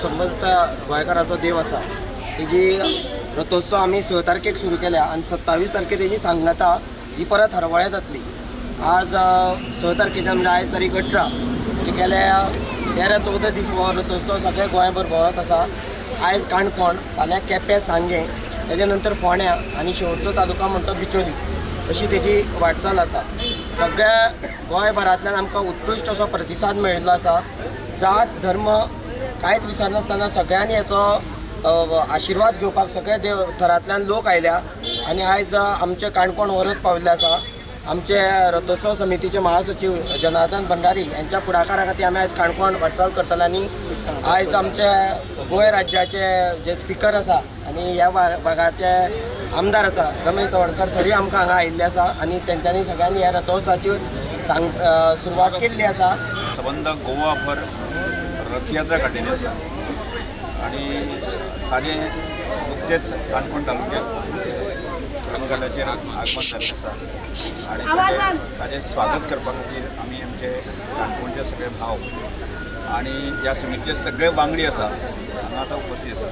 समस्त गोंयकाराचो देव आसा. तेजी रथोत्सव आमी 6 तारखेक सुरू केल्या आनी 27 तारखे तेजी सांगता ही परत हरवळ्या जातली. आज 6 तारखेच्यान, म्हणजे आयज तारीख 18, म्हणजे गेल्या 13-14 दीस हो रथोत्सव सगळे गोंयभर भोंवत आसा. आयज काणकोण, फाल्यां केपें, सांगें, तेजे नंतर फोंड्या आनी शेवटचो तालुका म्हणटा बिचोली, अशी तेजी वाटचाल आसा. सगळ्या गोंयभरांतल्यान आमकां उत्कृश्ट असो प्रतिसाद मेळिल्लो आसा. जात धर्म कांयच विसरनासतना सगळ्यांनी हेचो आशिर्वाद घेवपाक सगळे देव थरांतल्यान लोक आयल्या आनी आयज आमचे काणकोण वरत पाविल्ले आसा. आमचे रथोत्सव समितीचे महासचीव जनार्दन भंडारी यांच्या फुडाकारा खातीर आमी आयज काणकोण वाटचाल करतले. आनी आयज आमचे गोंय राज्याचे जे स्पिकर आसा आनी ह्या भागाचे आमदार आसा रमेश तवडकर सरूय आमकां हांगा आयिल्ले आसा आनी तेंच्यांनी सगळ्यांनी ह्या रथोत्सवाची सांग सुरवात केल्ली आसा. सबंद गोवाभर रथयात्रा काडलेली आसा आनी ताजें नुकतेंच काणकोण तालुक्यात रंगघाटाचेर आगमन जाल्लें आसा आनी ताजें स्वागत करपा खातीर आमी आमचे काणकोणचे सगळे भाव आनी ह्या समितीचे सगळे वांगडी आसा, हांगा आतां उपस्थीत आसा.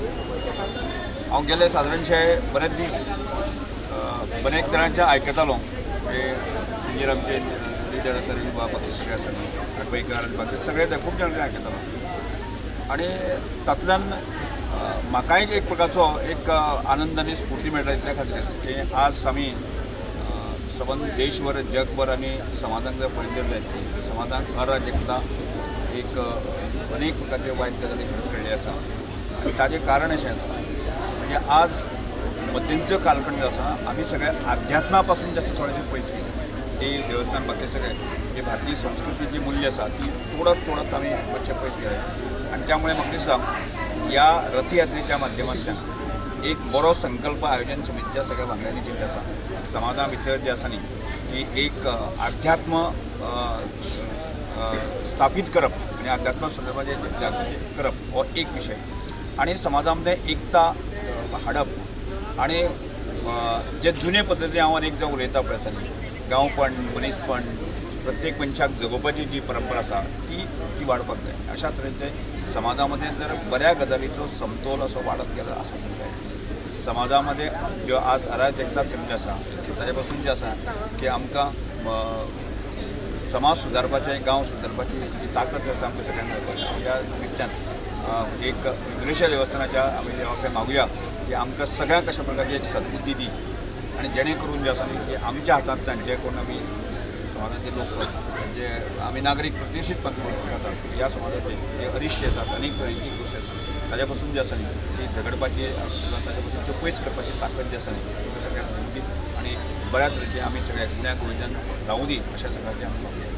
हांव गेले सादारणशे बरेच दीस बरेच जाणांचे आयकतालो की सिनियर आमचे लिडर आसा वा बाकी सगळे आसा, आडवयकार आनी बाकी सगळे ते खूब जाणांचे आयकतालो आनी तातूंतल्यान म्हाकाय एक प्रकारचो एक आनंद आनी स्फूर्ती मेळटा. इतल्या खातीर की आज आमी सबंद देशभर, जगभर आमी समाजाक जर पळयत जाल्यार समाजाक अराजकता, एक अनेक प्रकारचे वायट गजाली घडत गेल्ले आसा. आनी ताजें कारण अशें आसा, म्हणजे आज मध्यंतरचो कालखंड जो आसा, आमी सगळे अध्यात्मा पासून जास्त थोडेशे पयस गेले. देव, देवस्थान, बाकी सगळे जे भारतीय संस्कृतीची मूल्य आसा ती तोडत तोडत आमी मातशे पयस गेले. आनी त्यामुळे म्हाका दिसता ह्या रथयात्रेच्या माध्यमांतल्यान एक बरो संकल्प आयोजन समितीच्या सगळ्या वांगड्यांनी केल्लो आसा. समाजा भितर जे आसा न्ही की एक अध्यात्म अ, अ, स्थापीत करप आनी अध्यात्मा संदर्भात जे जागृती करप हो एक विशय आनी समाजा मदें एकता हाडप आनी जे जुने पद्दतीन हांव अनेक जावन उलयता पळय आसा न्ही, गांवपण, मनीसपण, प्रत्येक मनशाक जगोवपाची जी परंपरा आसा ती ती वाडपाक जाय. अशा तरेचे समाजा मदें जर बऱ्या गजालीचो समतोल असो वाडत गेलो आसत जाय, समाजा मदें ज्यो आज अराजकता चलिल्ली आसा ताजे पासून जें आसा की आमकां समाज सुदारपाचें, गांव सुदारपाची जी ताकद आसा आमकां सगळ्यांक मेळपाक जाय. ह्या निमित्तान एक विघ्नेश्वर देवस्थानाच्या आमी देवा कडेन मागुया की आमकां सगळ्यांक अशा प्रकारची एक सद्बुद्धी दी आनी जेणे करून जे आसा न्ही की आमच्या हातांतल्यान जे कोण आमी समाजांतले लोक, जे आमी नागरीक प्रतिश्ठीत जाता, ह्या समाजाचे जे अरिश्ट येतात, अनेक तरेची गोश्टी आसा, ताज्या पासून जे आसा न्ही ती झगडपाची किंवा ताज्या पासून त्यो पयस करपाची ताकद जी आसा न्ही ती सगळ्यांक दिवं दी आनी बऱ्या तरेचे आमी सगळे गुण्या गोविंदान रावूं दी, अशें सगळ्यांचे आमी मागुया.